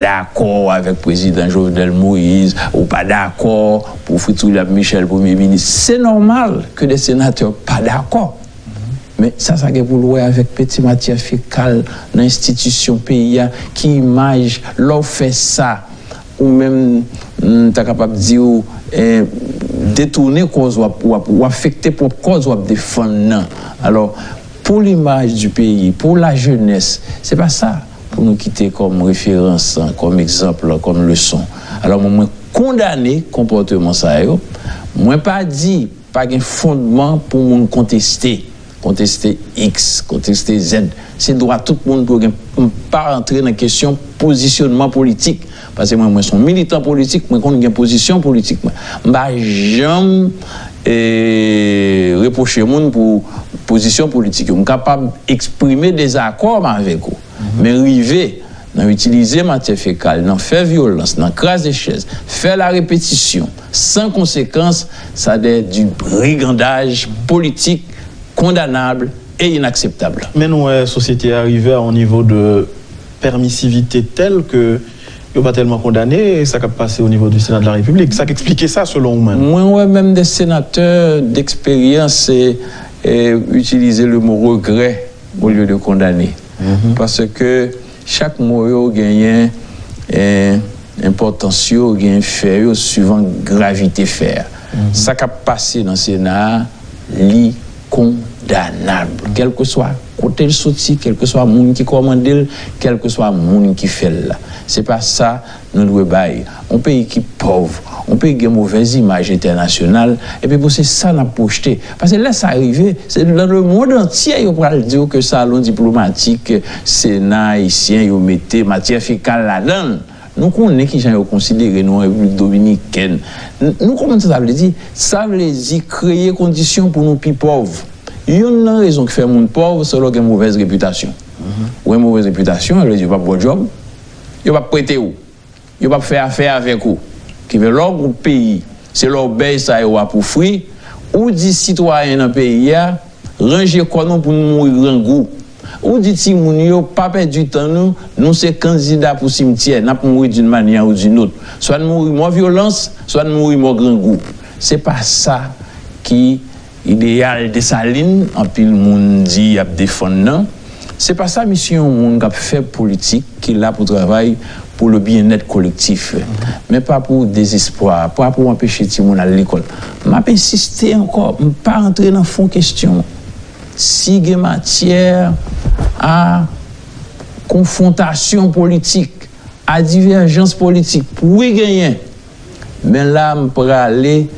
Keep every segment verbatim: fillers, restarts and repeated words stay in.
dakò avèk prezidan Jovenel Moïse, ou pa dakò pou Fritz William Michel premye minis. Se nòmal ke de senatè pa dakò. Men sa, sa gen pou l wè avèk peti matyè fekal nan enstitisyon peyi a, ki imaj lè w fè sa, ou menm, m ta kapab di w, eh, detounen kòz w ap, w ap, w afekte pwòp kòz w ap defann nan. Alò, pour l'image du pays, pour la jeunesse, se pa sa pou nou kite kòm referans, kòm egzanp, kòm leson. Alò, mwen, mwen kondane konpòteman sa yo. Mwen pa di pa gen fondman pou moun konteste, konteste X, konteste Z. Se dwa tout moun pou yo gen, m pa rantre nan kesyon pozisyonman politik. Paske mwen, mwen se yon militan politik, mwen konn gen pozisyon politik mwen. M pa janm, eh, repwoche moun pou pozisyon politik yo. M kapab eksprime dezakò m avèk ou. Men rive nan itilize matyè fekal, nan fè vyolans, nan kraze chèz, fè la repetisyon, san konsekans, sa de du brigandaj politik kondanab e inakseptab. Men nou wè sosyete a rive a yon nivo de pèmisivite tèl ke yo pa tèlman kondane sa k ap pase o nivo du Sénat de la République. Sa k eksplike sa, selon ou menm? Mwen wè menm de senatè deksperyans, e, e, itilize le mo regrè olye de kondane. Paske chak mo yo genyen, eh, enpòtans yo, genyen fè yo, suivan gravite fè a. Sa k ap pase nan Sena a, li kondanab. Kèlkeswa kote l soti, kèlkeswa moun ki kòmande l, kèlkeswa moun ki fè l la. Se pa sa nou dwe bay. Yon peyi ki pòv, yon peyi ki gen movèz imaj entènasyonal, epi pou se sa n ap pwojte. Paske lè sa rive, se dans le monde entier yo pral di w ke salon diplomatik Sena ayisyen yo mete matyè fekal ladan l. Nou konnen kijan yo konsidere nou an Repiblik Dominikèn. N-, nou konprann sa sa vle di? Sa vle di kreye kondisyon pou nou pi pòv. Youn nan rezon ki fè moun pòv, se lè w gen movèz repitasyon. Ou gen movèz repitasyon, sa vle di yo p ap ba w djòb, yo p ap prete w, yo p ap fè afè avèk ou. Ki fè lè w gen yon peyi, se lè w bèy sa yo ap ofri, ou di sitwayen nan peyi a, ranje kò nou pou n mouri grangou. Ou di timoun yo, pa pèdi tan nou, nou se kandida pou simtyè, n ap mouri d'une manière ou d'une autre. Swa n mouri mò vyolans, swa n mouri mò grangou. Se pa sa ki ideyal Desalin, anpil moun di y ap defann nan. Se pa sa misyon yon moun k ap fè politik, ki la pou travay pou le bien-être collectif, men pa pou dezespwa, pa pou anpeche timoun al lekòl. M ap ensiste ankò, m pa rantre nan fon kesyon an. Si gen matyè a konfwontasyon politik, a divèjans politik, wi genyen. Men la, m prale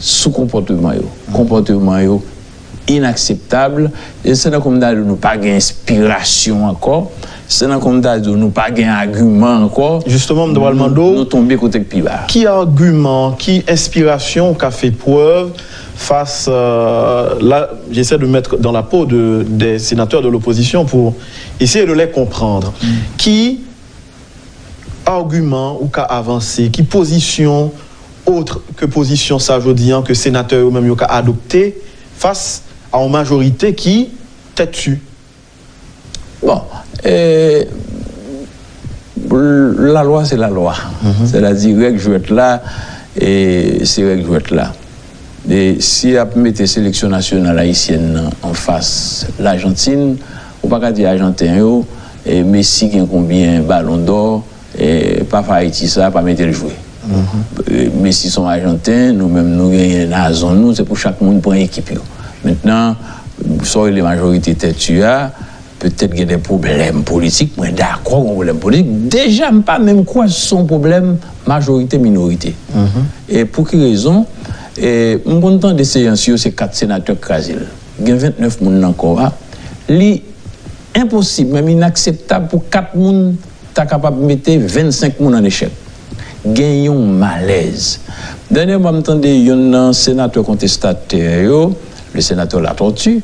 sou konpòteman yo. Konpòteman yo inakseptab. E se nan kòm ta di w nou pa gen enspirasyon ankò. Se nan kòm ta di w nou pa gen agiman ankò. Jisteman, m ta pral mande w, nou tonbe kote k pi ba. Ki agiman, ki enspirasyon ou ka fè prèv fas, euh, la, j'essaie de mettre dans la peau de, des sénateurs de l'opposition pour essayer de les comprendre. Ki agiman ou ka avanse, ki pozisyon, otre ke pozisyon sa jodi an ke senatè yo menm yo ka adopte fas a yon majorite ki tèti? Bon, e, lalwa se lalwa. Sètadi règ jwèt la, e, se règ jwèt la. E si y ap mete seleksyon nasyonal ayisyèn nan anfas Lajantin, ou pa ka di Ajanten yo, e, Messi gen konbyen balon dò, e, papa Ayiti sa pa mete l jwe. E, Messi se yon Ajanten, nou menm nou genyen nazon nou, se pou chak moun pran ekip yo. Mentnan, sa w rele majorite tèti a, petèt gen de pwoblèm politik, mwen dakò gen pwoblèm politik. Deja, m pa menm kwè se yon pwoblèm majorite minorite. E pou ki rezon? E, m konn tande seyans yo, se kat senatè k kraze l. Gen vennèf moun nan kò a. Li enposib, menm inakseptab pou kat moun ta kapab mete vennsenk moun an echèk. Gen yon malèz. Dènyèman, m tande youn nan senatè kontestatè yo, le sénateur Latortue,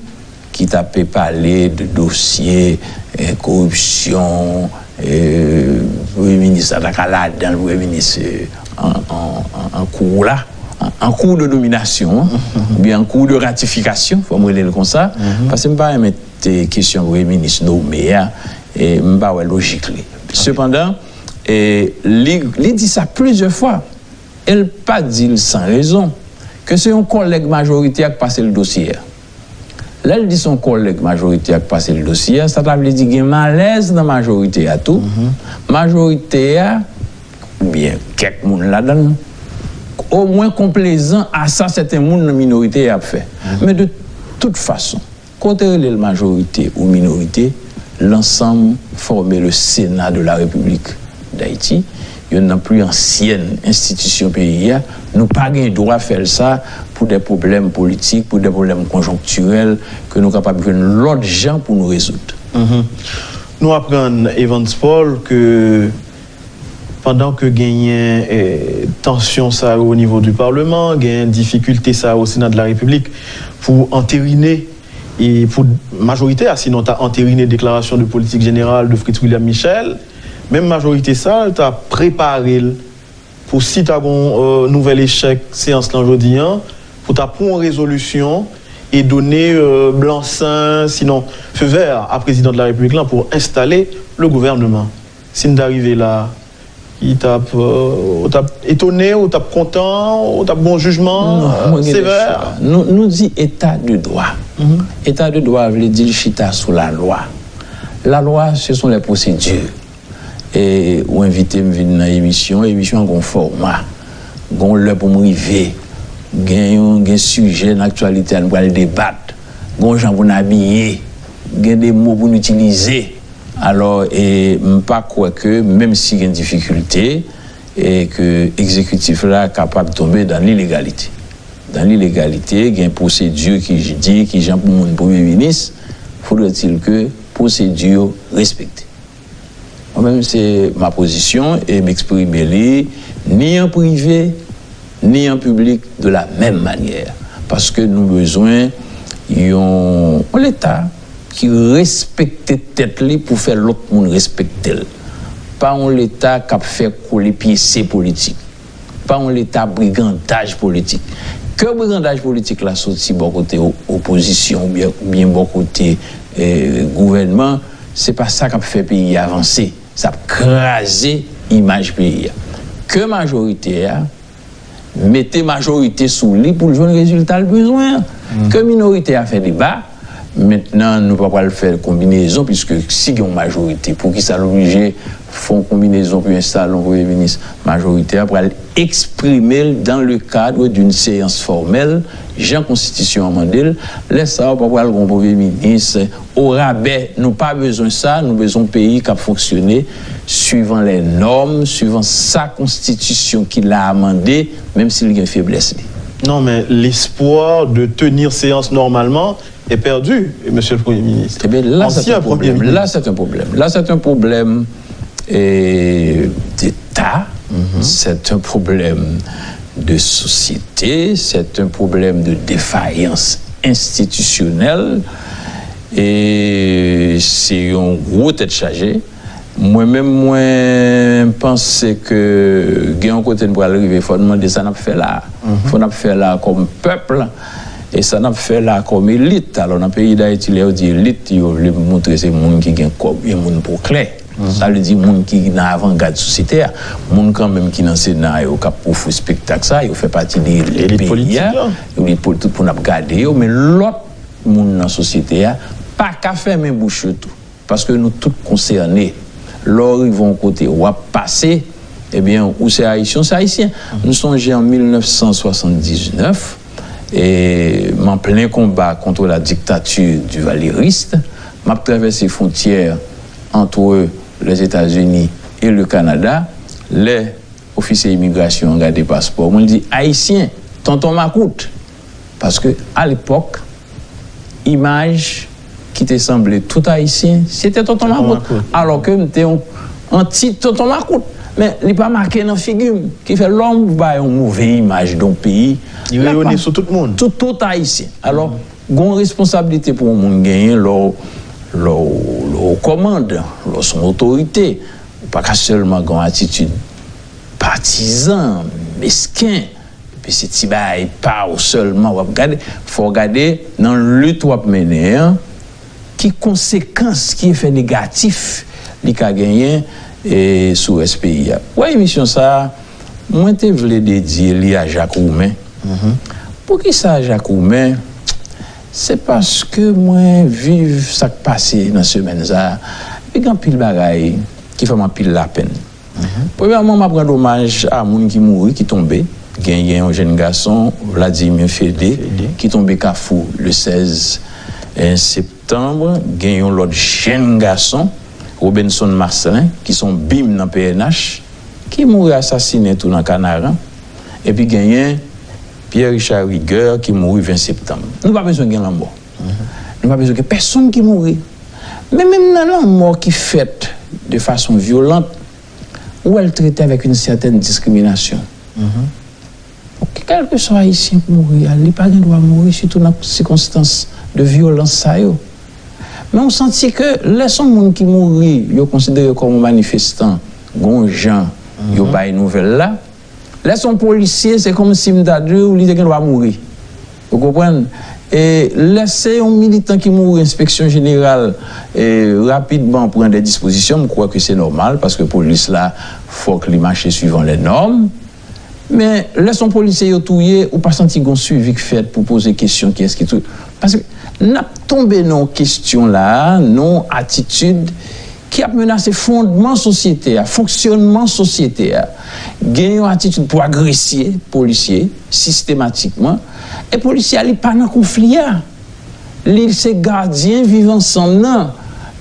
ki t ape pale de dosye, eh, koripsyon, eh, premye minis la ta ka ladan l, premye minis, eh, an, an, an, an kou la, an, an kou de nominasyon, an, oubyen an kou de ratifikasyon, fò m rele l konsa, paske m pa renmen te kesyon premye minis nome a, e m pa wè lojik li. Sepandan, E li, li di sa plizyè fwa, e l pa di l san rezon, ke se yon kòlèg majorite a k pase l dosye a. Lè l di se yon kòlèg majorite a k pase l dosye a, sa ta vle di gen malèz nan majorite a tou. Majorite a, oubyen kèk moun ladan l, omwen konplezan a sa sèten moun nan minorite a ap fè. Men de tout fason, ke w te rele l majorite ou minorite, l ansanm fòme le Sénat de la République d'Haïti, youn nan pli ansyèn enstitisyon peyi a. Nou pa gen dwa fè l sa pou de pwoblèm politik, pou de pwoblèm konjonktirèl, ke nou kapab jwenn lòt jan pou nou rezoud. Nou aprann, Evans Paul, ke pandan ke genyen eh, tansyon sa yo o nivo di palman, genyen difikilte sa yo o Sena de la Repiblik pou anterine e pou majorite a, sinon ta anterine deklarasyon de politik jeneral de Fritz William Michel, menm majorite sa ta prepare l pou si ta gon eh, nouvèl echèk seyans lan jodi an, pou ta pran yon rezolisyon e done eh, blansen, sinon feu vert a prezidan de la repiblik lan pou enstale le gouvènman. Si n ta rive la, ki t ap, eh, ou t ap etone, ou t ap kontan, ou t ap gon jijman sevè. Nou, nou di eta de dwa. Eta de dwa vle di l chita sou lalwa. Lalwa, ce sont les procédures. E ou envite m vin nan emisyon, emisyon an gon fòma, gon lè pou m rive, gen yon gen sijè nan aktyalite a nou pral debat, gon jan pou n abiye, gen de mo pou n itilize. Alò, e, m pa kwè ke, menm si gen difikilte, e ke egzekitif la kapab tonbe dan lilegalite. Dan lilegalite, gen pwosedi ki di ki jan pou moun premye minis, faudrait-il que pwosedi yo respekte. Mwen menm, se ma pozisyon e m eksprime li ni an prive, ni an piblik de la menm manyè. Paske nou bezwen yon, yon Leta ki respekte tèt li pou fè lòt moun respekte l. Pa yon Leta k ap fè kole pyese politik. Pa yon Leta brigandaj politik. Ke brigandaj politik la soti bò kote o- opozisyon oubyen, oubyen bò kote eh, gouvènman, se pa sa k ap fè peyi a vanse. Sa ap kraze imaj peyi a. Ke majorite a mete majorite sou li pou l jwenn rezilta l bezwen an. Ke minorite a fè deba, mentnan nou pa pral fè konbinezon, piske si gen yon majorite, poukisa l oblije fè yon konbinezon pou enstale yon premye minis? Majorite a pral eksprime l dans le cadre d'une séance formelle, jan konstitisyon an mande l. Lè sa a, ou pa pral gen yon premye minis orabè. Nou pa bezwen sa, nou bezwen yon peyi k ap fonksyone suivant les normes, suivant sa konstitisyon ki la a mande, menm si l gen feblès li. Non, men l'espoir de tenir séance normalement est perdu, Monsieur le Premier ministre. Ebyen, la, c'est Ancien un Premier problème. Ministre. Là, c'est un problème. Là, c'est un problème eh, d'État, c'est un problème de société, c'est un problème de défaillance institutionnelle, e se yon gwo tèt chaje. Mwen menm, mwen panse ke gen yon kote n pral rive, fò n mande sa n ap fè la a. Fò n ap fè la a kòm pèp, e sa n ap fè la a kòm elit. Alò, nan peyi Dayiti, lè yo di elit, yo vle montre se moun ki gen kòb, gen moun po klè. Sa vle di moun ki nan avangad sosyete a. Moun kanmenm ki nan Sena yo, k ap ofri espektak sa, yo fè pati de elit peyi a. Elit politik pou n ap gade yo, men lòt moun nan sosyete a pa ka fèmen bouch yo tou. Paske nou tout konsène. Lè w rive yon kote, w ap pase, ebyen, ou se Ayisyen, ou se Ayisyen. M sonje an mil nèf san swasanndiznèf, e, m an plen konba contre la dictature duvalieriste, m ap travèse fwontyè entre les États-Unis et le Canada, lè ofisye imigrasyon an gade paspò mwen, li di, Ayisyen, tonton makout. Paske, alepòk, imaj ki te sanble tout Ayisyen, se te tonton makout. Alò ke m te yon anti tonton makout. Men li pa make nan figi m. Ki fè lè w bay yon move imaj de yon peyi, Li reyone sou tout moun. Tout, tout Ayisyen. Alò, gon responsablite pou yon moun genyen lè w, lè w, lè w kòmande, lè w se yon otorite. Ou pa ka sèlman gen yon atitid patizan, mesken, epi se ti bagay pa w sèlman w ap gade. Fò w gade nan lit w ap mennen an, ki konsekans, ki efè negatif li ka genyen, e sou rès peyi a. Wè, emisyon sa a, mwen te vle dedye li a Jak Roumen. Poukisa Jak Roumen? Se paske mwen viv sa k pase nan semèn sa a. Epi gen anpil bagay ki fè m anpil lapenn. Premyèman, m ap rann omaj a moun ki mouri, ki tonbe. Gen, gen yon jèn gason, Vladimir Fede, ki tonbe Kafou le sèz septanm. Gen yon lòt jèn gason, Robenson Marcelin, ki se yon bim nan P N H, ki mouri asasinen tou nan Kanaran. Epi genyen Pierre Richard Rigueur ki mouri ven septanm. Nou pa bezwen gen lanmò. Nou pa bezwen gen pèsonn ki mouri. Men menm nan lanmò ki fèt de fason vyolan, ou wè l trete avèk yon sètèn diskriminasyon. Kèlkeswa Ayisyen k mouri a, li pa gen dwa mouri, sitou nan sikonstans de vyolans sa yo. Men ou santi ke lè se yon moun ki mouri, yo konsidere kòm yon manifestan, gon jan yo bay nouvèl la. Lè se yon polisye, se kòmsi m ta di w, li te gen dwa mouri. Ou konprann? E lè se yon militan ki mouri, Enspeksyon Jeneral, e, rapidman pran de dispozisyon, m kwè ke se nòmal, paske polis la, fòk li mache suivant les normes. Men, lè se yon polisye yo touye, ou pa santi gon swivi k fèt pou poze kesyon kiyès ki touye. Paske n ap tonbe nan yon kesyon la, nan yon atitid ki ap menase fondman sosyete a, fonksyònman sosyete a. Gen yon atitid pou agresye polisye sistematikman. E polisye a, li pa nan konfli a. Li se gadyen viv ansanm nan.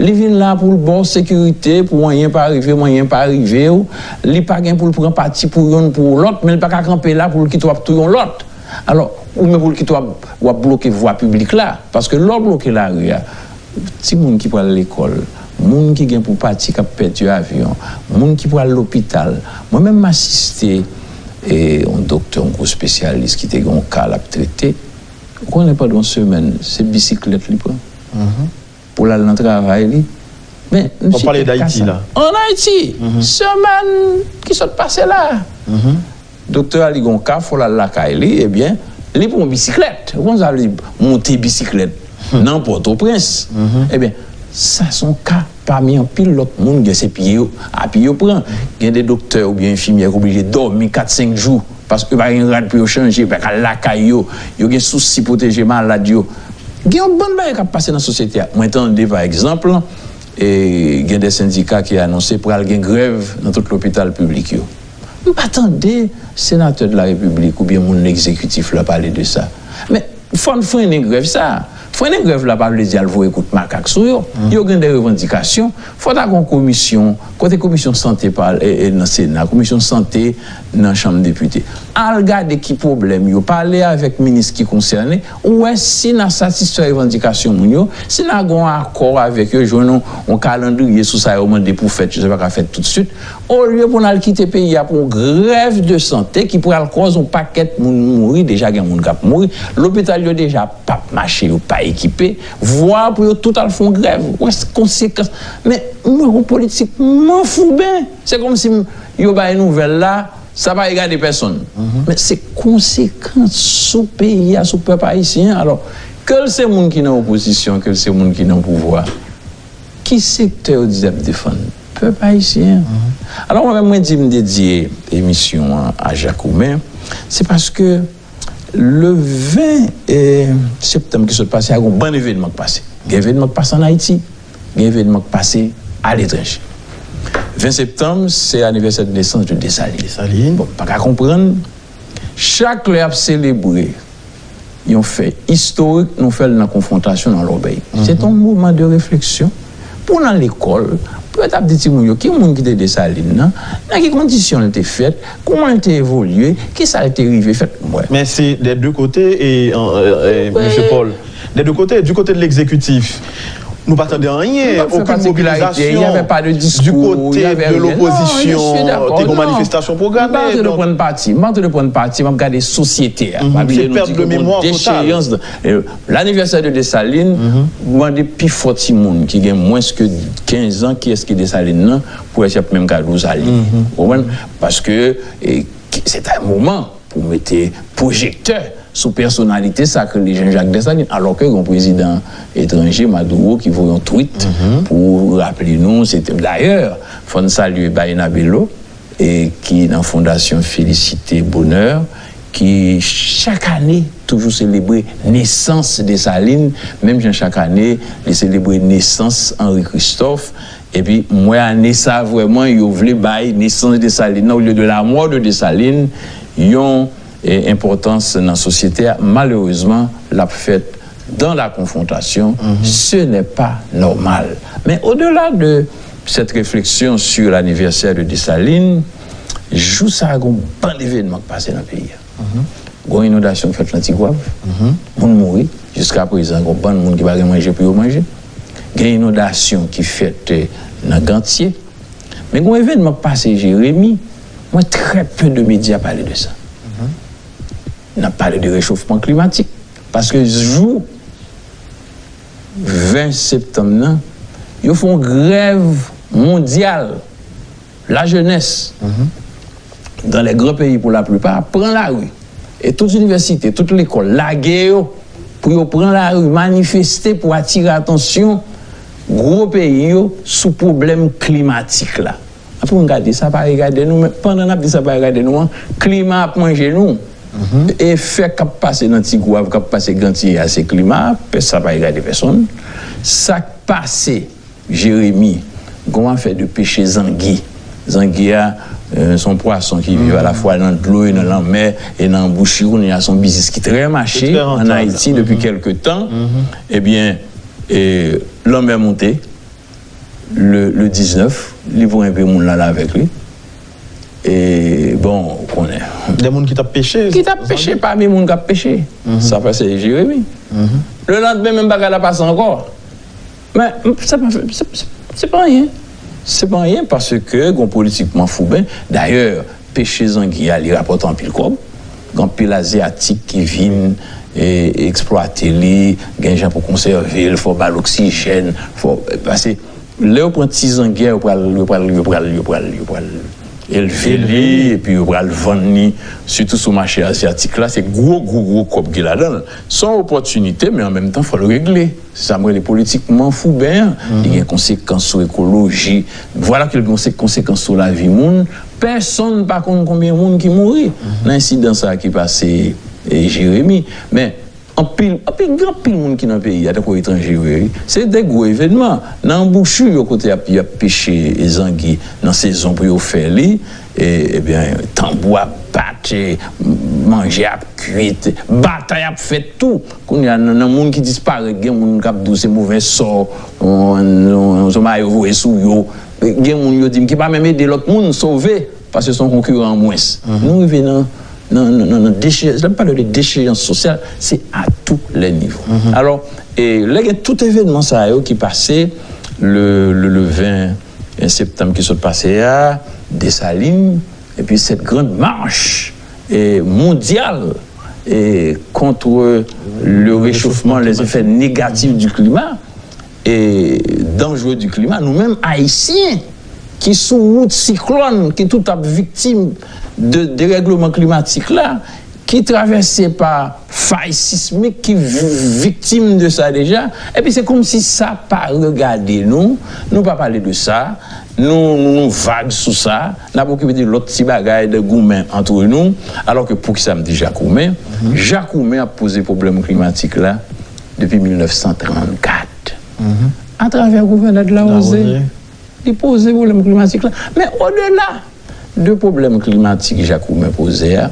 Li vin la pou l ba w sekirite, pou anyen pa rive w, anyen pa rive w. Li pa gen pou l pran pati pou youn, pou lòt, men li pa ka kanpe la pou l kite w ap touye yon lòt. Alò, ou menm pou l kite w ap, w ap bloke vwa piblik la. Paske lè w bloke lari a, timoun ki pral lekòl, moun ki gen pou pati k ap pèdi avyon, moun ki pral lopital. Mwen menm, m asiste, e, yon doktè, yon gwo espesyalis ki te gen yon ka l ap trete. Ou konnen pandan yon semèn, se bisiklèt li pran pou l al nan travay li. Men, misye te fè sa. An Ayiti, semèn ki sot pase la. Doktè a, li gen yon ka, fò l al lakay li, ebyen, li pran yon bisiklèt. Ou konn sa vle di, monte bisiklèt nan Pòtoprens. Ebyen, sa se yon ka pami anpil lòt moun, gen se pye yo, a pye yo pran. Gen de doktè oubyen enfimyè ki oblije dòmi kat, senk jou, paske pa gen rad pou yo chanje, pa ka al lakay yo. Yo gen sousi pwoteje malad yo. Gen yon bann bagay k ap pase nan sosyete a. Mwen tande, pa egzanp, e, gen de sendika ki anonse pral gen grèv nan tout lopital piblik yo. M pa tande senatè de la repiblik oubyen moun egzekitif la pale de sa. Men, fò n frennen grèv sa a. Frennen grèv la pa vle di al voye kout makak sou yo. Yo gen de revandikasyon. Fò ta gen yon komisyon, kote komisyon sante pa, e, e, nan Sena, komisyon sante nan Chanm Depite. Al gade ki pwoblèm yo, pale avèk minis ki konsène, ou wè si n a satisfè revandikasyon moun yo, si n a gen yon akò avèk yo, jwenn yon, yon kalandriye sou sa yo mande pou fèt, yo sa pa ka fèt toutswit. Olye pou n al kite peyi a pou yon grèv de sante ki pral kòz yon pakèt moun mouri, deja gen moun k ap mouri, lopital yo deja p ap mache, yo pa ekipe, vwa pou yo tout al fè yon grèv. Ou wè konsekans. Men, mwen, yon politik manfouben. Se kòmsi m, yo bay nouvèl la, sa pa regade pèsonn. Men se konsekans sou peyi a, sou pèp ayisyen an. Alò, ke l se moun ki nan opozisyon, ke l se moun ki nan pouvwa, ki sektè yo di y ap defann? Pèp ayisyen an. Alò, mwen menm, mwen di m dedye emisyon an a Jak Roumen, se paske le ven, eh, septanm ki sot pase a, gen yon bann evènman k pase. Gen evènman k pase ann Ayiti, gen evènman k pase aletranje. Ven septanm, se anivèsè de nesans de Desalin. Desalin. Bon, m pa ka konprann, chak lè y ap selebre yon fè istorik, nou fè l nan konfwontasyon, nan lòbèy. Se te yon moman de refleksyon pou nan lekòl, pou yo t ap di timoun yo ki moun ki te Desalin nan, nan ki kondisyon l te fèt, kouman l te evolye, ki sa l te rive fèt. Mwen. Men se dè de kote, e, e, e, mesye Paul, dè de kote, du côté de l'exécutif, nou pa tande anyen, okenn mobilizasyon du côté de l'opposition, te gen manifestasyon pwograme. M pa antre nan pran pati, m pa antre nan pran pati, m ap gade sosyete a. M ap bliye nou di ke gon decheyans. Lanivèsè de Desalin, mande pifò timoun ki gen mwens ke kenz an, kiyès ki Desalin nan, pou wè si y ap menm ka di w sa li ye. Ou konprann? Paske, e, ki, se ta moman pou mete pwojektè sou pèsonalite sa k rele Jean-Jacques Dessalines, alò ke gen yon prezidan etranje, Maduro, ki voye yon tweet pou raple nou, se te, dayè, fò n salye Baena Bello, e ki nan Fondasyon Félicité Bonheur, ki chak ane toujou selebre nesans Desalin, menm jan chak ane li selebre nesans Henri Christophe. Epi m wè ane sa vrèman yo vle bay nesans Desalin nan, au lieu de la mort de Dessalines, yon e, enpòtans nan sosyete a. Malerezman, l ap fèt dans la confrontation. Ce n'est pas normal. Mais au-delà de cette réflexion sur l'anniversaire de Dessalines, jou sa a, gen yon bann evènman k pase nan peyi a. Gen yon inondasyon k fèt nan Tigwav, moun mouri. Jiska prezan, gen yon bann moun ki pa gen manje pou yo manje. Gen inondasyon ki fèt, eh, nan Gantye. Men gen yon evènman k pase Jeremi, mwen, très peu de médias pale de sa. N ap pale de rechofman klimatik. Paske jou ven septanm nan, yo fè yon grèv mondyal, lajenès, dans les grands pays pour la plupart, pran lari. E tout inivèsite, tout lekòl, lage yo pou yo pran lari, manifeste pou atire atansyon gwo peyi yo sou pwoblèm klimatik la. Anpil moun ka di, "Sa pa regade nou," men pandan n ap di, "Sa pa regade nou" an, klima ap manje nou. Efè k ap pase nan Tigwav, k ap pase Gantye a, se klima a, pè-, sa pa regade pèsonn. Sa k pase Jeremi, gen yon afè de peche zangi. Zangi a, eh, se yon pwason ki viv alafwa nan dlo e nan lanmè e nan bouchi. Kounye a, se yon biznis ki trè mache ann Ayiti depi kèlke tan. Ebyen, e, lanmè monte, le, le diznèf, li pran enpe moun l ale avèk li. E, bon, ou konnen. De moun ki t ap peche. Ki t ap peche, pami moun k ap peche. Sa pase Jeremi. Le landmen, menm bagay la pase ankò. Men, se pa, se, se, se pa anyen. Se pa anyen paske gen yon politik manfouben. Dayè, peche zangi a, li rapòte anpil kòb. Gen anpil Azyatik ki vin, e, eksplwate li, gen jan pou konsève l, fò ba l oksijèn, fò, paske lè yo pran ti zangi a, yo pral, yo pral, yo pral, yo pral, yo pral elve li, epi yo pral vann li, sitou sou mache azyatik la, se gwo, gwo, gwo kòb ki ladan l. Se yon opòtinite, men an menm tan, fò l regle. Se sa m rele politik manfouben an. Li gen konsekans sou ekoloji. Vwala ke l gen konse-, konsekans sou lavi moun. Pèsonn pa konn konbyen moun ki mouri nan ensidan sa a ki pase, e, Jeremi. Men, anpil, anpil, gen anpil moun ki nan peyi a, tankou etranje yo ye, wi. Se de gwo evènman. Nan anbouchi yo, kote y ap, y ap peche zangi nan sezon pou yo fè li, e, ebyen, tanbou ap bat, e, manje ap kuit, batay ap fèt tou. Kounye a, nan, nan moun ki disparèt, gen moun k ap di w se movè sò, on, on, on, se mayo voye sou yo. Gen moun yo di m ki pa menm ede lòt moun sove, paske se yon konkiran an mwens. Nou rive nan, nan, nan, nan, nan deche-, lè m pale de decheyans sosyal, se à tous les niveaux. Alò, e, lè gen tout evènman sa yo ki pase le, le, le ven septanm ki sot pase a, Desalin, epi cette grande marche, e, mondyal, e, contre le réchauffement, les effets négatifs du climat, e, dangereux du climat, nou menm Ayisyen ki sou wout siklòn, ki tout ap viktim de derègleman klimatik la, ki travèse pa fay sismik, ki vi-, viktim de sa deja, epi se kòmsi sa pa regade nou, nou pa pale de sa, nou, nou, nou vag sou sa, n ap okipe de lòt ti bagay, de goumen antre nou, alò ke poukisa m di Jakoumen? Jakoumen ap poze pwoblèm klimatik la depi mil nèf san trannkat. Atravè gouvènè Delaroze, li poze pwoblèm klimatik la. Men odela de pwoblèm klimatik Jakoumen poze a,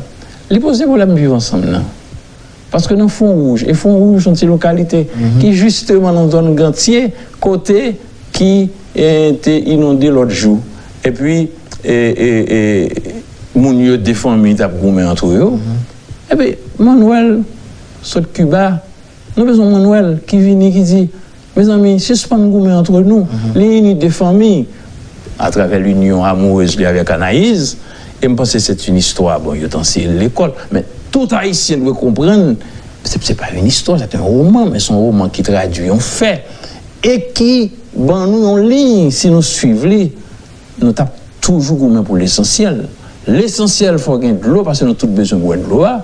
li poze pwoblèm viv ansanm nan. Paske nan Fon Wouj, e Fon Wouj se yon ti lokalite ki jisteman nan zòn Gantye, kote ki, e, te inonde lòt jou. Epi, e, e, e, moun yo, de fanmi t ap goumen antre yo. Epi, Manuel sot Kiba, nou bezwen Manuel ki vini, ki di, "Mezanmi, sispann goumen antre nou." Li ini de fanmi atravè linyon amourez li avèk Anayiz. E m panse se yon istwa, bon, yo t anseye l lekòl. Men tout Ayisyen dwe konprann, se, se pa yon istwa, se yon woman, men se yon woman ki tradui yon fè. E ki ban nou yon liy, si nou swiv li, nou t ap toujou goumen pou lesansyèl. Lesansyèl, fò gen dlo, paske nou tout bezwen bwè dlo a.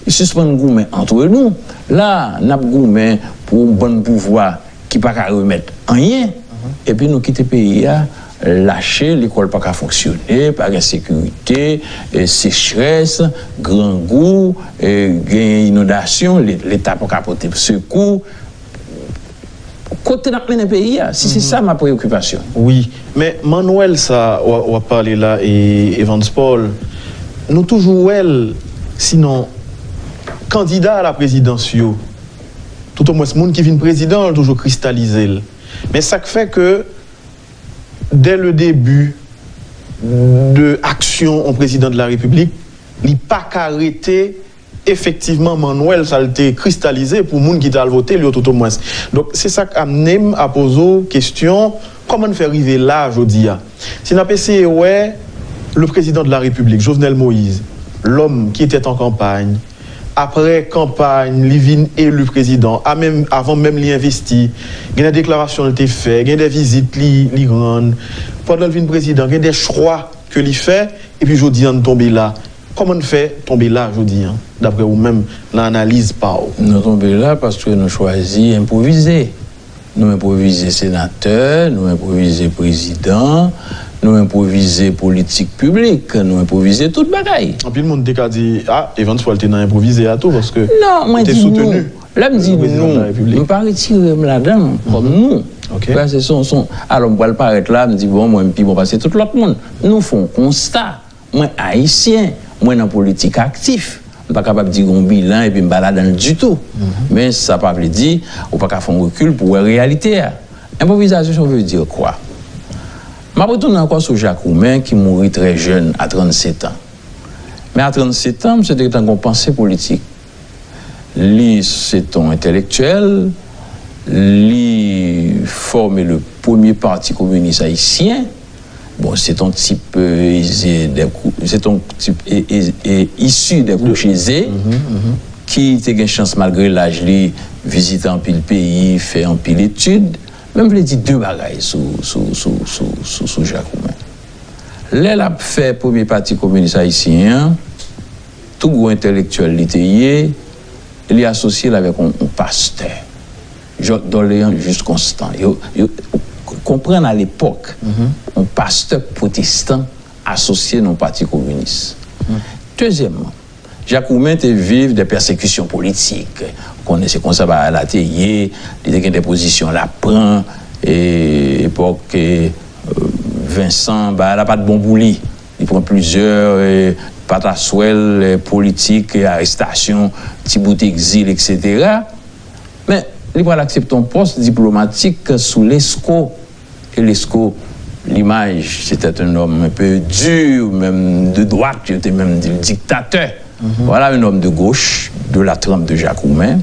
Sispann goumen antre nou. La, n ap goumen pou yon bann pouvwa ki pa ka remèt anyen. Epi nou kite peyi a lache, lekòl pa ka fonksyone, pa gen sekirite, e sechrès, grangou, e gen inondasyon, le- Leta pa ka pote sekou. Kote n ap mennen peyi a? Si se sa ma preyokipasyon. Wi, men mannwèl sa w ap pale la, e Evans Paul, nou toujou wè l, sinon kandida a la prezidans yo, toutomwens moun ki vin prezidan an toujou kristalize l. Men sa k fè ke dès le début de aksyon yon prezidan de la repiblik, li pa ka rete efektivman mannwèl sa l te kristalize pou moun ki t al vote l yo toutomwens. Donk se sa k amne m a poze w kesyon, kòman n fè rive la jodi a? Si n ap eseye wè le président de la République, Jovenel Moïse, l'homme qui était en campagne, apre kanpay, li vin eli prezidan, a menm, avan menm li envesti, gen de deklarasyon l te fè, gen de vizit li, li rann, pandan l vin prezidan, gen de chwa ke li fè, epi jodi a n tonbe la. Kòman n fè tonbe la jodi a, dapre ou menm, nan analiz pa w? Nou tonbe la paske nou chwazi enpwovize. Nou enpwovize senatè, nou enpwovize prezidan, nou enpwovize politik piblik, nou enpwovize tout bagay. Anpil moun te ka di, a, Evans Paul te nan enpwovize a tou, paske Non, mwen te di soutenu nou. Lè m di le président de la nou, République. M pa retire m ladan l kòm nou. Ok. Paske se yon, se yon, alò, m pral parèt la, m di, bon, mwen, m pi bon pase tout lòt moun. Nou fè yon konsta. Mwen ayisyen, mwen nan politik aktif. M pa kapab di gen yon bilan epi m pa ladan l ditou. Men sa pa vle di ou pa ka fè yon rekil pou wè reyalite a. Enpwovizasyon vle di kwa? M ap retounen ankò sou Jak Roumen ki mouri trè jèn, a trannsetan. Men a trannsetan, misye te gentan gen yon panse politik. Li se t on entèlektyèl, li fòme le premye pati kominis ayisyen. Bon, se t on tip, euh, aisé des cou- se t on tip e- e- e- issu des couches aisées, ki te gen chans, malgre laj li, vizite anpil peyi, fè anpil etid. Men m vle di de bagay sou, sou, sou, sou, sou, sou Jak Roumen. Lè l ap fè premye pati kominis ayisyen an, tou gwo entèlektyèl li te ye, li asosye l avèk yon, yon pastè, Dòlean Jis Konstan. Yo, yo, konprann alepòk, yon pastè pwotestan asosye nan yon pati kominis. Dezyèmman, Jak Roumen te viv de pèsekisyon politik. Ou konnen se konsa bagay la te ye, li te gen de pozisyon l ap pran, e, epòk, e, Vensan, bagay la pa t bon pou li. Li pran plizyè, e, pataswèl, e, politik, e, arestasyon, ti bout egzil, etsetera. Men, li pral aksepte yon pòs diplomatik sou Lesko. E Lesko, l'image, c'était un homme un peu dur, même de droite, yo te menm di l diktatè. Voilà un homme de gauche, de la trempe de Jacques Roumain,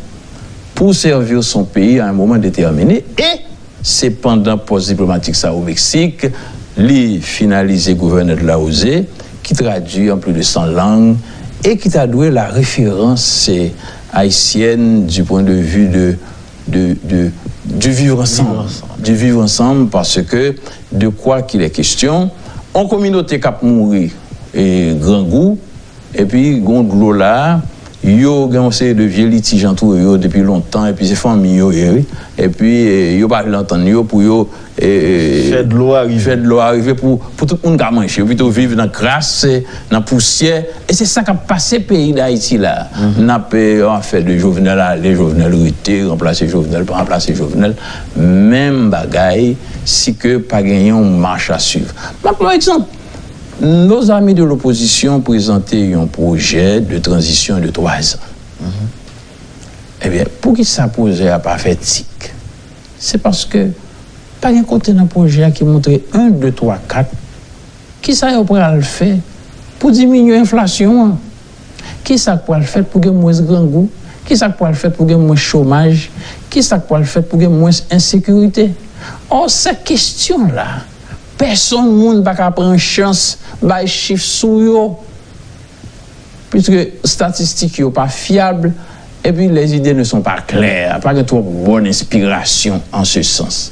pour servir son pays à un moment déterminé. E se pandan pòs diplomatik sa o Meksik, li finalize Gouverneur de la Rosée, ki tradui an plis de san lang e ki ta dwe la référence haïtienne du point de vue de, de, de, du vivre ensemble. Du vivre ensemble, parce que de quoi qu'il est question, on kominote k ap mouri e grangou, epi gen dlo la, yo gen yon seri de vye litij antoure yo depi lontan, epi se fanmi yo ye, wi. Epi, e, yo pa vle antann yo pou yo, e, e, Fè dlo a rive. Fè dlo a rive pou, pou tout moun ka manje. Yo pito viv nan kras, e, nan pousyè. E se sa k ap pase peyi Dayiti la. N ap, e, afè de Jovenel ale, Jovenel rete, ranplase Jovenel, pa ranplase Jovenel. Menm bagay, si ke pa genyen yon mach a swiv. M ap yon egzanp. Nos amis de l'opposition prezante yon pwojè de tranzisyon de twa zan. Ebyen, poukisa pwojè a pa fè tik? Se paske pa gen kote nan pwojè a ki montre en, de, twa, kat, kisa yo pral fè pou diminye enflasyon an. Kisa k pral fèt pou gen mwens grangou? Kisa k pral fèt pou gen mwens chomaj? Kisa k pral fèt pou gen mwens ensekirite? Ò, se kesyon la, pèsonn moun pa ka pran chans bay chif sou yo. Puisque statistik yo pa fyab, epi les idées ne sont pas claires, pa gen twòp bòn enspirasyon en ce sens.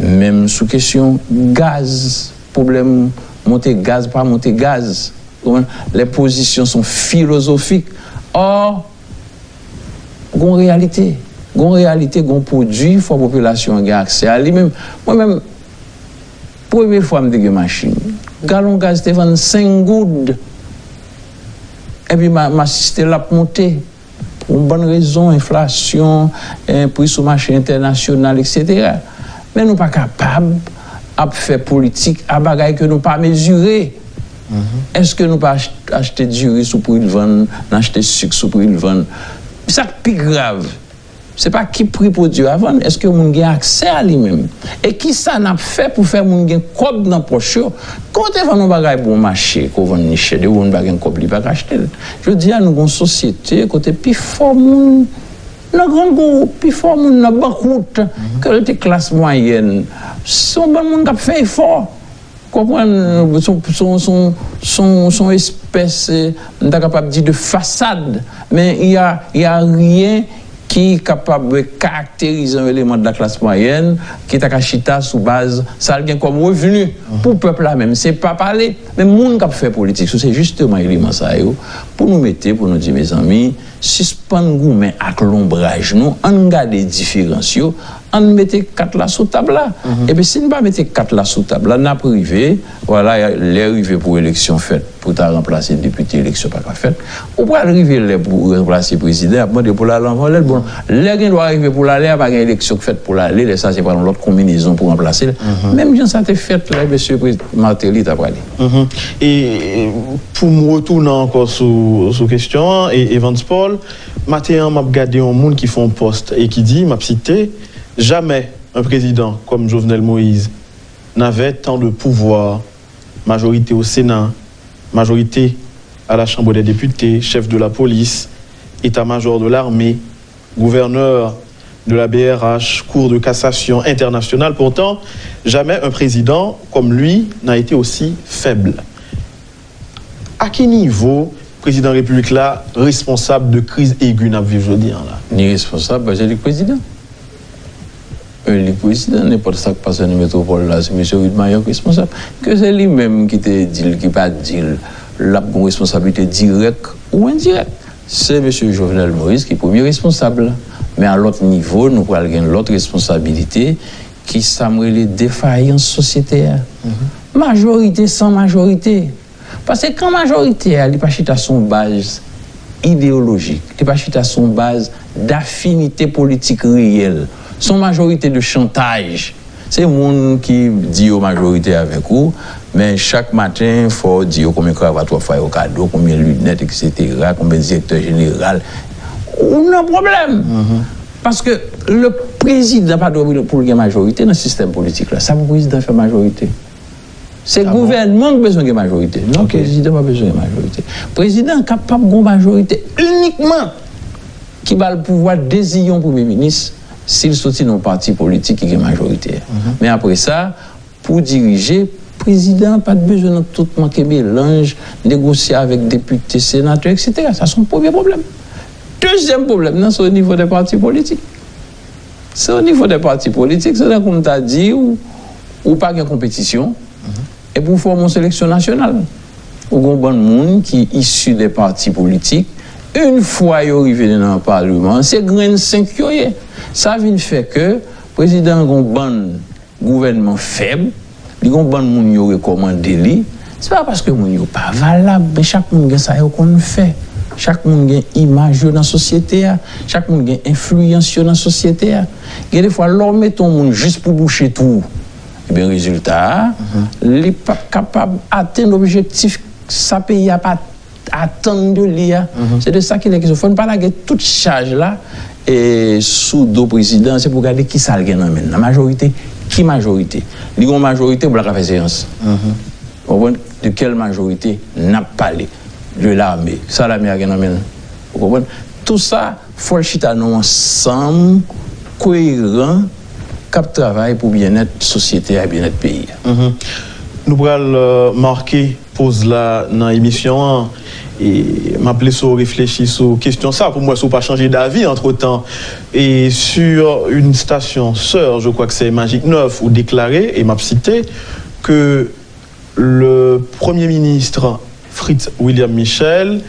Menm sou kesyon gaz, pwoblèm monte gaz, pa monte gaz, konprann? Les positions sont philosophiques. Ò, gon reyalite. Gon reyalite, gon pwodui, fò popilasyon an gen aksè a li menm. Mwen menm, premye fwa m te gen machin, galon gaz te vann senk goud. Epi m a- m asiste l ap monte. Pou yon bann rezon, enflasyon, eh, pri sou mache entènasyonal, etsetera. Men nou pa kapab ap fè politik a bagay ke nou pa mezire. Èske nou pa ach- achte diri sou pri l vann, n achte sik sou pri l vann? Sa k pi grav, se pa ki pri pwodui a vann, èske moun gen aksè a li menm? E kisa n ap fè pou fè moun gen kòb nan pòch yo? Kan w te vann yon bagay bon mache, ke w vann li chè, depi moun pa gen kòb, li pa ka achte l. Jodi a, nou gen yon sosyete kote pifò moun nan grangou, pifò moun nan bankout, ke l te klas mwayèn. Se yon bann moun k ap fè efò. Konprann, se yon- se yon- se yon- se yon- se yon espès, eh, m ta kapab di, de fasad, men y a, y a rien ki kapab karakterize yon eleman de la klas mwayèn ki ta ka chita sou baz sa l gen kòm revni pou pèp la menm. Se pa pale, men moun k ap fè politik, se jisteman eleman sa yo pou nou mete, pou nou di, mezanmi, sispann goumen ak lonbraj nou, ann gade diferans yo, ann mete kat la sou tab la. Epi si n pa mete kat la sou tab la, n ap rive, vwala, lè rive pou eleksyon fèt, pou ta ranplase depite, eleksyon pa ka fèt. Ou pral rive lè pou ranplase prezidan, y ap mande pou l ale anvan lè l. Bon, lè gen dwa rive pou l ale a, pa gen eleksyon k fèt pou l ale, lè sa se pral yon lòt konbinezon pou ranplase l. Menm jan sa te fèt lè mesye prez- Martelly t ap prale. Mhm. E pou m retounen ankò sou, sou kesyon an, e Evans Paul, maten an, m ap gade yon moun ki fè yon pòs e ki di, m ap site, jamais un président comme Jovenel Moïse n'avait tant de pouvoir, majorité au Sénat, majorité à la Chambre des députés, chef de la police, état-major de l'armée, gouverneur de la B R H, Cour de cassation internationale. Pourtant, jamais un président comme lui n'a été aussi faible. A ki nivo prezidan repiblik la responsab de kriz egi n ap viv jodi an la? Li responsab paske li k prezidan. E li k prezidan, nenpòt sa k pase nan metwopòl la, se mesye Widmar k responsab. Ke se li menm ki te di l, ki pa di l, l ap gen yon responsablite dirèk ou endirèk. Se mesye Jovenel Moïse ki premye responsab la. Men a lòt nivo, nou pral gen lòt responsabilite, ki sa m rele defayans sosyete a. Majorite san majorite. Paske kan majorite a, li pa chita sou yon baz ideyolojik, li pa chita sou yon baz dafinite politik reyèl. Se yon majorite de chantaj. Se moun ki di yo majorite avèk ou, men chak maten, fò w di yo konbyen kravat w ap fè yo kado, konbyen linèt, etsetera, konbyen direktè jeneral. Ou nan pwoblèm. Paske le prezidan pa dwe pou l gen majorite nan sistèm politik la. Sa pou prezidan fè majorite? Se gouvènman ki bezwen gen majorite. Non, prezidan pa bezwen gen majorite. Prezidan kapab gen majorite inikman ki ba l pouvwa deziye yon premye minis si l soti nan yon pati politik ki gen majorite. Men apre sa, pou dirije, prezidan an pa t bezwen nan tout manke melanj, negosye avèk depite, senatè, etsetera. Sa se yon premye pwoblèm. Dezyèm pwoblèm nan, se o nivo de pati politik. Se o nivo de pati politik, se tankou m ta di w, ou pa gen konpetisyon, epi ou fòme yon seleksyon nasyonal. Ou gen yon bann moun ki isi de pati politik, yon fwa yo rive nan palman, se grenn senk yo ye. Sa vin fè ke prezidan an gen yon bann gouvènman fèb, li gen yon bann moun yo rekòmande li. Se pa paske moun yo pa valab, men chak moun gen sa yo konn fè. Chak moun gen imaj yo nan sosyete a. Chak moun gen enfliyans yo nan sosyete a. Gen de fwa, lè w mete yon moun jis pou bouche twou, ebyen, rezilta a, li p ap kapab atenn objektif sa peyi a pa atann de li a. Se de sa ki lè kesyon. Fò n pa lage tout chaj la e sou do prezidan, se pou gade kisa l gen nan men l. Nan majorite, ki majorite? Li gen yon majorite pou l ka fè seyans. Ou konprann? De kèl majorite n ap pale? De lame. Sa lame a gen nan men l? Ou konprann? Tou sa, fò l chita nan yon ansanm koyeran k ap travay pou byennèt sosyete a, byennèt peyi a. Nou pral make poz la nan emisyon an. E m ap lese w reflechi sou kesyon sa pou m wè si w pa chanje davi antretan. Et sur une station sœur, je crois que c'est Magic neuf, ou déclaré, et m ap site, que le Premier ministre Fritz William Michel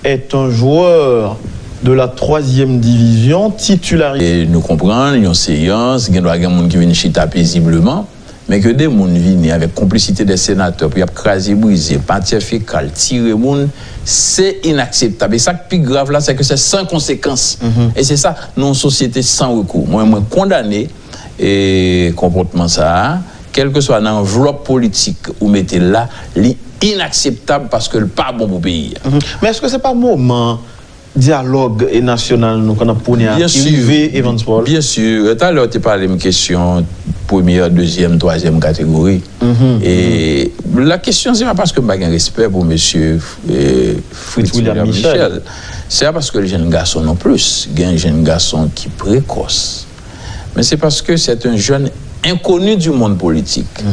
est un joueur de la troisième division titularisé. E nou konprann, yon seyans, gen dwa gen moun ki vin chita pezibleman, men ke de moun vini avèk konplisite de senatè pou y ap kraze brize, matyè fekal, tire moun, se inakseptab. E sa k pi grav la, se ke se san konsekans. E se sa, nan yon sosyete san rekou. Mwen, mwen kondane e konpòtman sa a, kèlkeswa nan anvlòp politik ou mete l la, li inakseptab paske l pa bon pou peyi a. Men èske se pa moman dyalòg e nasyonal nou k ap pwone a ki rive, Evans Paul? Byen si. Talè w te pale m kesyon premyè, dezyèm, twazyèm kategori. E la kesyon, se pa paske m pa gen respè pou mesye, e, Fritz William Michel. Se pa paske l jenn gason non plis. Gen jenn gason ki prekòs. Men se paske c'est un jeune inconnu du monde politique.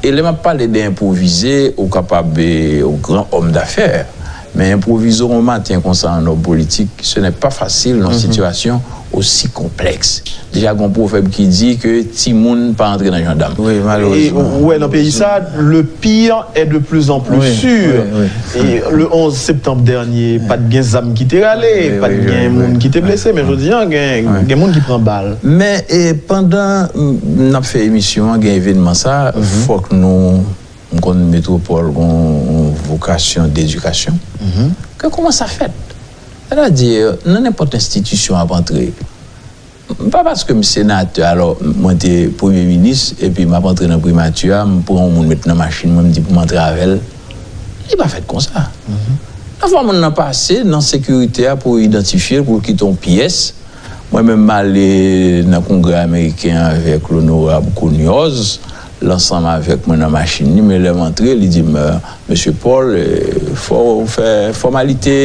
E lè m ap pale de enpwovize, ou kapab, e, ou gran òm dafè, men enpwovize yon maten konsa an òm politik, ce n'est pas facile nan yon sitiyasyon osi konplèks. Deja, gen yon pwovèb ki di ke timoun pa antre nan jandam. Wi, malerezman. E ou wè nan peyi sa, le pire est de plus en plus sûr. E le onze septembre dernier, pa t gen zam ki te rale, pa t gen moun ki te blese, men jodi a, gen, gen moun ki pran bal. Men, e, pandan n ap fè emisyon an, gen evènman sa, fòk nou, m konn Metwopòl gen yon vokasyon dedikasyon, ke kòmanse fèt. Sètadi, nan nenpòt enstitisyon ap antre, pa paske m senatè, alò, mwen te premye minis, epi m ap antre nan primati a, m pran yon moun met nan machin mwen, m di pou m antre avè l. Li pa fèt konsa. Nan fwa moun nan pase nan sekirite a pou idantifye l, pou l kite yon pyès. Mwen menm, m ale nan Kongrè ameriken avèk Onorab Conyers, l ansanm avèk mwen nan machin li, men lè m antre, li di m, Mesye Paul, e, fò w fè fòmalite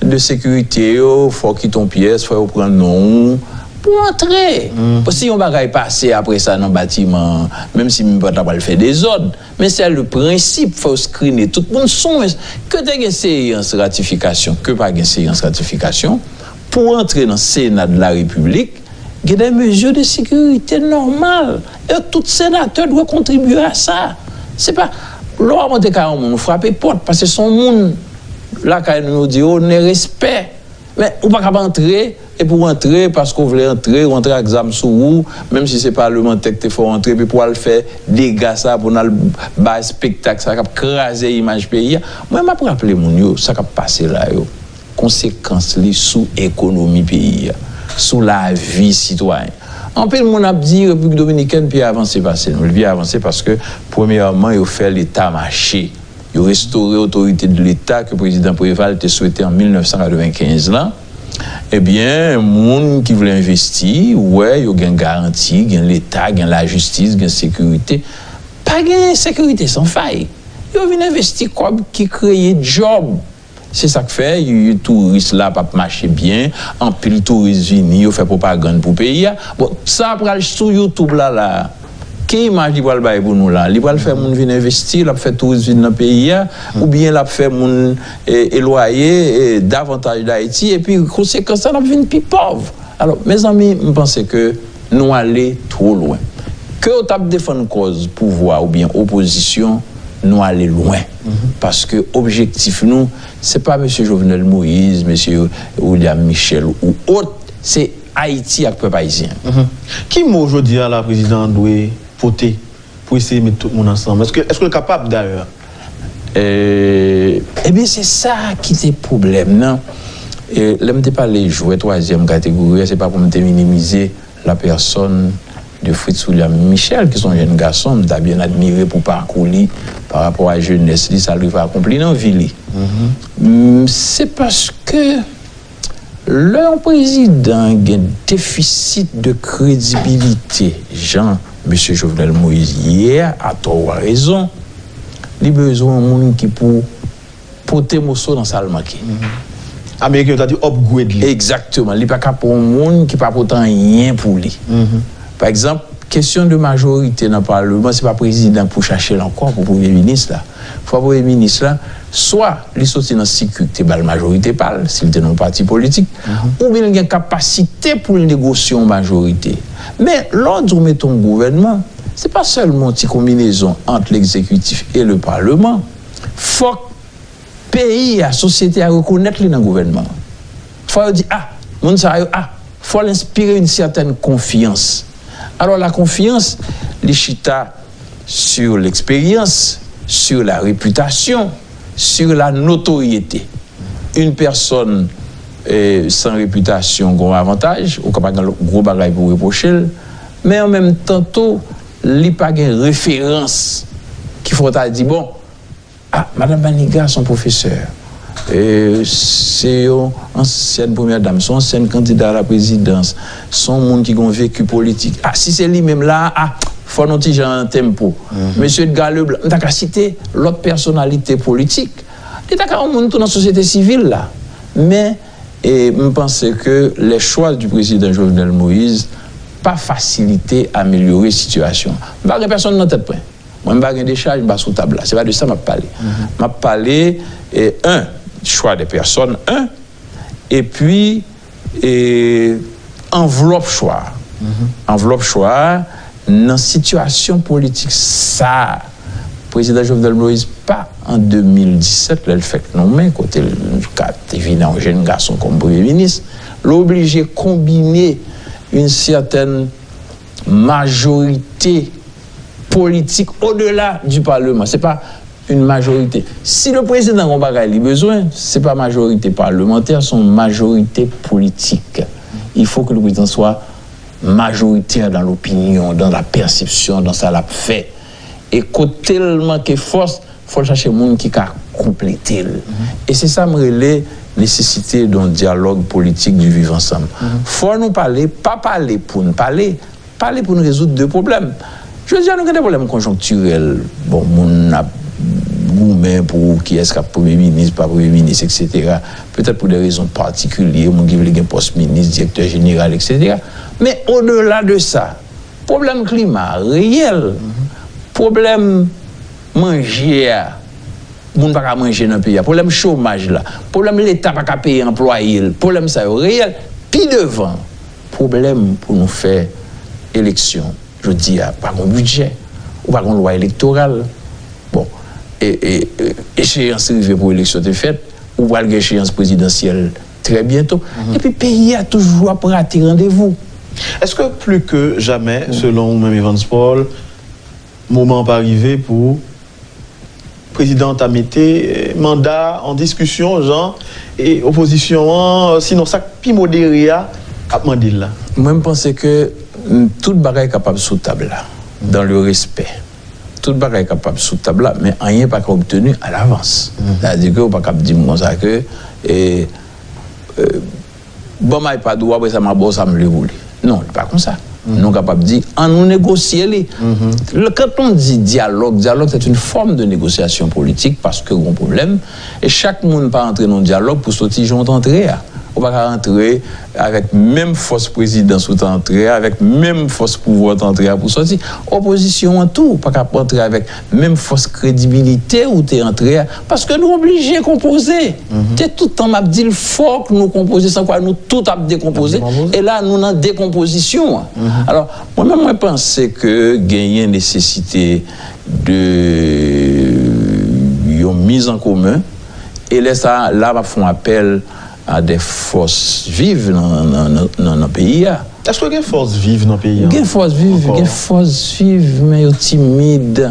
de sekirite yo, fò w kite yon pyès, fò yo pran non w pou w antre. Bon, si yon bagay pase apre sa nan batiman an, menm si m pa ta pral fè dezòd, men se le prensip, fò yo skrine tout moun sou mwen. Ke te gen seyans ratifikasyon, ke pa gen seyans ratifikasyon, pou w antre nan Sena de la Repiblik, gen de mezi de sekirite nòmal. E tout senatè dwe kontribye a sa. Se pa, lè w ap antre kay yon moun, ou frape pòt, paske se yon moun lakay nou, yo di, "O, ne respè." Men, ou pa ka pa antre, epi w antre paske w vle antre, w antre ak zam sou ou, menm si se palemantè ki te fè w antre, epi pou w al fè dega sa, pou n al bay espektak sa k ap kraze imaj peyi a. Mwen, m ap raple moun yo, sa k ap pase la yo, konsekans li sou ekonomi peyi a, sou lavi sitwayen. Anpil moun ap di Repiblik Dominikèn pi avanse pase nou. Li pi avanse paske, premyèman, yo fè Leta mache. Yo restore otorite de Leta ke Prezidan Préval te swete an mil nèf san katrevenkenz lan. Ebyen, moun ki vle envesti, wè, yo gen garanti, gen Leta, gen lajistis, gen sekirite. Pa gen sekirite san fay. Yo vin envesti kòb ki kreye djòb. Se sa k fè, y-, y-, touris la p ap mache byen, anpil touris vini, yo fè pwopagann pou peyi a. Bon, sa pral sou YouTube la, la. Ki imaj li pral bay pou nou la? Li pral fè moun vin envesti, l ap fè touris vin nan peyi a, oubyen l ap fè moun, e, elwaye, e, davantaj d Ayiti, epi konsekans sa, n ap vin pi pòv. Alò, mezanmi, m panse ke nou ale two lwen. Ke w t ap defann kòz pouvwa oubyen opozisyon, nou ale lwen. Paske objektif nou, se pa mesye Jovenel Moïse, mesye William Michel ou ot, se Ayiti ak pèp ayisyen. Ki mo jodi a la prezidan an dwe pote pou eseye met tout moun ansanm? Èske, èske l kapab dayè? E, ebyen, se sa ki te pwoblèm nan. E, lè m te pale jwè twazyèm kategori a, se pa pou m te minimize la personne de Fritz William Michel, ki se yon jèn gason, m ta byen admire pou pakou li, pa rapò a jenès li, sa l rive akonpli nan vi li. M, se paske lè yon prezidan gen defisit de kredibilite, jan mesye Jovenel Moïse ye a, atò ou a rezon, li bezwen yon moun ki pou pote moso nan sa l manke. Ameriken yo ta di upgrade li. Egzakteman. Li pa ka pran yon moun ki pa pote anyen pou li. Pa egzanp, kesyon de majorite nan paleman, se pa prezidan pou chache l ankò pou premye minis la. Fò premye minis la, swa li soti nan sikui ki te ba l majorite pa l, si l te nan yon pati politik, oubyen li gen kapasite pou l negosye yon majorite. Men, lè w di w mete yon gouvènman, se pa sèlman yon ti konbinezon ant legzekitif e le paleman. Fòk peyi a, sosyete a rekonèt li nan gouvènman an. Fò yo di, a, moun sa yo, a, fò l enspire yon sètèn konfyans. Alò, la konfyans, li chita sur l'expérience, sur la réputation, sur la notoriété. Une personne eh, san repitasyon gen yon avantaj, ou ka pa gen gwo bagay pou repwoche l, men an menm tan tou, li pa gen referans ki fè w ta di, bon, a, madanm Maniga se yon pwofesè, eh, se yon ansyèn premyè dam, se yon ansyèn kandida a la prezidans, se yon moun ki gen yon veki politik. A, si se li menm la, a, fò nou ti jan an tempo. Mesye Edgar Leblanc, m ta ka site lòt pèsonalite politik. Li ta ka yon moun tou nan sosyete sivil la. Men, e, m panse ke les choix du président Jovenel Moïse pa fasilite amelyore sitiyasyon an. M pa gen pèsonn nan tèt mwen. Mwen, m pa gen dechaj, m pa sou tab la. Se pa de sa m ap pale. M ap pale, e, un, choix des personnes, un, epi, e, anvlòp chwa a. Anvlòp chwa a, nan sitiyasyon politik sa a, prezidan Jovenel Moïse pa an de mil disèt, lè l fèk nonmen, kote l ka te vin an jèn gason kòm premye minis, l oblije konbine yon sètèn majorite politik odela di Parlement. Se pa yon majorite. Si le prezidan gen yon bagay li bezwen, se pa majorite palemantè, se yon majorite politik. Il faut que le président soit majoritaire dans l'opinion, dans la perception, dans sa l ap fè. E kote l manke fòs, fò l chache moun ki ka konplete l. E se sa m rele nesesite d'un dialogue politique du vivre ensemble. Fò nou pale, pa pale pou n pale, pale pou n rezoud de pwoblèm. Jodi a, nou gen de pwoblèm konjonktirèl. Bon, moun ap goumen pou kiyès k ap premye minis, pa premye minis, etsetera. Petèt pou de rezon patikilye, moun ki vle gen pòs minis, direktè jeneral, etsetera. Men odela de sa, pwoblèm klima reyèl, pwoblèm manje a, moun pa ka manje nan peyi a, pwoblèm chomaj la, pwoblèm Leta pa ka peye anplwaye l, pwoblèm sa yo reyèl. Pi devan, pwoblèm pou nou fè eleksyon. Jodi a, pa gon bidjè, ou pa gon lwa elektoral. Bon, e, e, e, echeyans rive pou eleksyon te fèt, ou pral gen echeyans prezidansyèl trè byento. Epi peyi a toujou ap rate randevou. Est-ce que plus que jamais, selon ou menm Evans Paul, moman an pa rive pou prezidan an ta mete eh, manda an diskisyon, jan e opozisyon an, sinon sa k pi modere a, ap mande l la? Mwen, m panse ke mm, tout bagay kapab sou tab la, dans le respect. Tout bagay kapab sou tab la, men anyen pa ka obtenu à l'avance. Sètadi ke ou pa kab di m konsa ke e, e, ban m iPad ou, apre sa m a ba w sa m vle pou li. Non, li pa konsa. Nou kapab di, an nou negosye li. Quand on dit dialogue, dialogue c'est une forme de négociation politique paske gon pwoblèm e chak moun pa antre nan dyalòg pou soti jan w t antre a. Ou pa ka antre avèk menm fòs prezidans ou t antre a, avèk menm fòs pouvwa w t antre a pou soti. Opozisyon an tou pa ka ap antre avèk menm fòs kredibilite ou te antre a, paske nou oblije konpoze. Se tout tan m ap di l, fòk nou konpoze, san kwa nou tout ap dekonpoze. E la, nou nan dekonpozisyon an. Alò, mwen menm, mwen panse ke genyen nesesite de yon miz an komen. E lè sa a, la, m ap fè yon apèl a de fòs viv nan, nan, nan, nan, nan peyi a. Èske gen fòs viv nan peyi a? Gen fòs viv, gen fòs viv, men yo timid,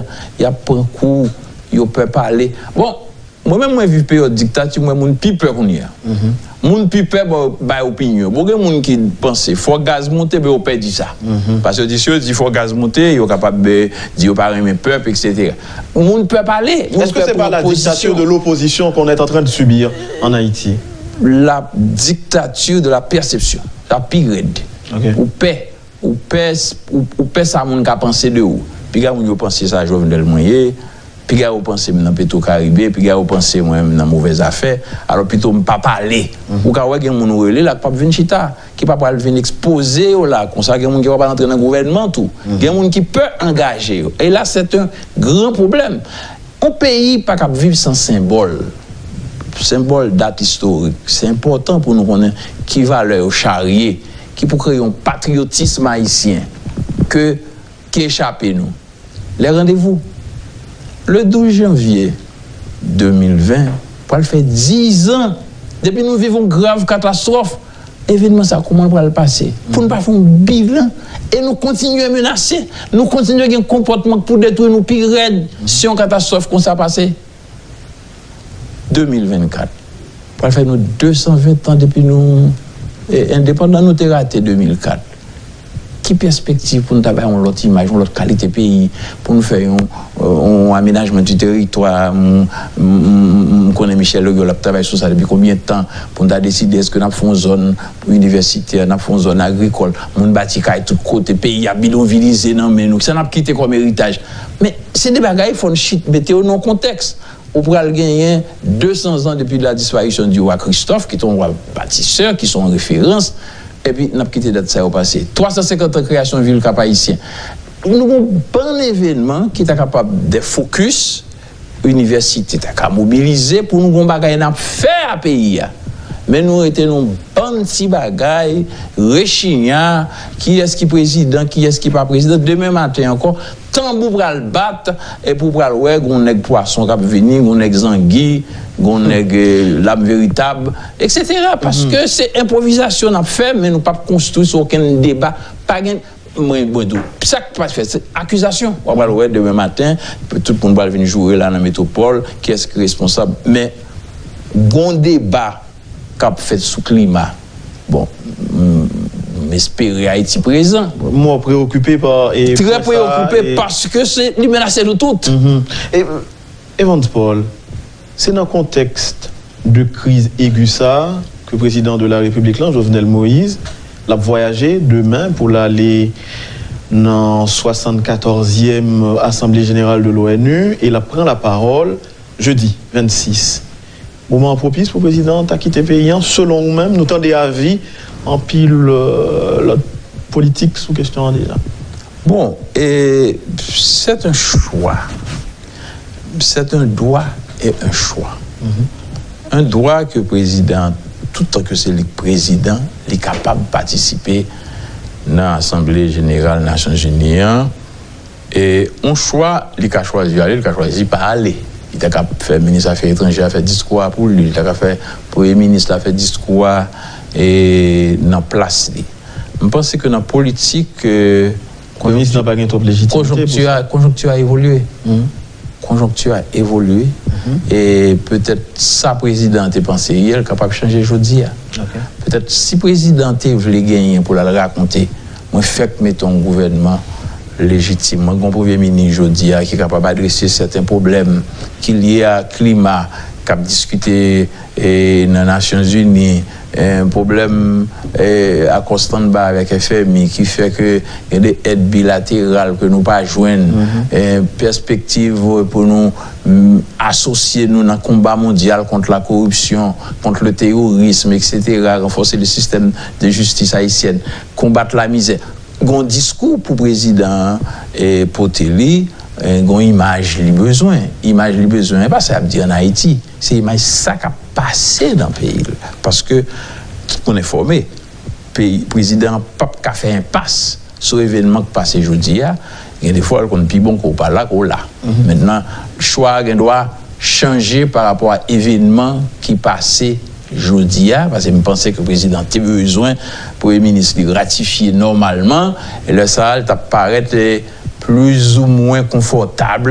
y ap pran kou, yo pè pale. Bon, mwen menm mwen viv peryòd diktati, m wè moun pi pè kounye a. Moun pi pè bay opinyon. Bon, gen moun ki panse fò gaz monte, men yo pè di sa. Paske yo di si yo di fò gaz monte, yo kapab di yo pa renmen pèp, etsetera. Moun pè pale, moun pè pran pozisyon. Est-ce que c'est pas la dictature de l'opposition qu'on est en train de subir en Haïti? La dictature de la perception. Sa pi rèd. Ou pè, ou pè, ou, ou pè sa moun ka panse de ou. Piga moun yo panse sa Jovenel mwen ye, piga yo panse m nan Petro Caribe, piga yo panse mwen m nan movèzafè. Alò pito m pa pale. Ou ka wè gen moun ou rele la k p ap vin chita, ki pa pral vin ekspoze yo la. Konsa gen moun ki pa pral antre nan gouvènman tou. Gen moun ki pè angaje yo. E la, c'est un grand problème. Yon peyi pa kab viv san senbòl. Senbòl, dat istorik. Se enpòtan pou nou konnen ki valè yo charye, ki pou kreye yon patriyotism ayisyen ke, ki echape nou. Les rendez-vous. Le douz janvye de mil ven, pral fè diz an depi nou viv yon grav katastwòf. Evènman sa, kòman l pral pase? Pou n pa fè yon bilan, e nou kontinye menase, nou kontinye gen konpòtman k pou detwi nou pi rèd si yon katastwòf konsa pase. De mil vennkat pral fè nou de san ven tan depi nou, e, endepandan. Nou te rate de mil kat. Ki pèspektiv pou n ta bay yon lòt imaj, yon lòt kalite peyi, pou n fè yon, yon amenajman di teritwa? M, m, m, m konnen Michel Loyol ap travay sou sa depi konbyen tan, pou n ta deside èske n ap fè yon zòn inivèsitè, n ap fè yon zòn agrikòl, moun bati kay tout kote, peyi a bidonvilize nan men nou. Kisa n ap kite kòm eritaj? Men, se de bagay, fò n chit, mete yo nan yon kontèks. Ou pral genyen de san zan depi la disparition du roi Christophe, ki te yon wa batisè, ki se yon referans, epi n ap kite dat sa yo pase. Twa san senkant an kreyasyon vil Kap Ayisyen. Nou gen yon bann evènman ki ta kapab de fokis, inivèsite ta ka mobilize pou nou gen yon bagay n ap fè a peyi a. Men nou rete nan yon bann ti bagay, rechigna, kiyès ki prezidan, kiyès ki pa prezidan. Demen maten ankò, tanbou pral bat, epi w pral wè, gon nèg pwason k ap vini, gon nèg zangi, gon nèg, eh, lam veritab, et cetera. Paske se enpwovizasyon n ap fè, men nou p ap konstwi sou okenn deba. Pa gen, mwen, mwen di w, sa k pa fèt, se akizasyon. W ap pral wè demen maten, tout moun pral vin joure la nan metwopòl, kiyès ki responsab. Men, gon deba k ap fèt sou klima. Bon, m, m espere Ayiti prezan. Mwen preokipe pa, e, Trè preokipe paske se, li menase nou tout. Mhm. E, Evans Paul, se nan kontèks de kriz egi sa ke prezidan de la Repiblik lan, Jovenel Moïse, l ap vwayaje demen pou l ale nan swasannkatòzyèm Asanble Jeneral de l'ONU e l ap pran lapawòl jedi vennsis. Moman an pwopis pou prezidan an ta kite peyi an, selon ou menm? Nou tande avi anpil, euh, lòt politik sou kesyon an deja. Bon, e, c'est un choix. C'est un droit et un choix. Un droit ke prezidan, toutan ke se li k prezidan, li kapab patisipe nan Asanble Jeneral Nasyonzini an. E yon chwa, li ka chwazi ale, li ka chwazi pa ale. Li ta ka fè minis afè etranjè a fè diskou a pou li, li ta ka fè premye minis la fè diskou a, e, nan plas li. M panse ke nan politik, e, Premye minis lan pa gen twòp lejitimite pou konjonkti a, sa. Konjonkti a evolye. Konjonkti a evolye. E petèt sa prezidan an te panse yè, l kapab chanje jodi a. Petèt si prezidan an te vle genyen pou l al rakonte, mwen fèk mete yon gouvènman lejitim. Mwen gen yon premye minis jodi a ki kapab adrese sèten pwoblèm ki lye a klima k ap diskite, e, nan Nasyonzini, e, pwoblèm, e, akò standby avèk F M I ki fè ke gen de èd bilateral ke nou pa jwenn, e, pèspektiv pou nou, m, asosye nou nan konba mondyal kont la koripsyon, kont le teyorism, et cetera, ranfòse le sistèm de jistis ayisyèn, konbat lamizè. Gon diskou pou prezidan an, e, pote li, e, gon imaj li bezwen. Imaj li bezwen, e pa sa y ap di ann Ayiti. Se imaj sa k ap pase nan peyi l. Paske, tout moun enfòme, peyi, prezidan an p ap ka fè enpas sou evènman k pase jodi a. Gen de fwa, l konn pi bon ke w pa la, ke w la. Mentnan, chwa a gen dwa chanje pa rapò a evènman ki pase jodi a, paske m panse ke prezidan te bezwen premye minis li ratifye nòmalman, e lè sa a, l t ap parèt, e, plizoumwen konfòtab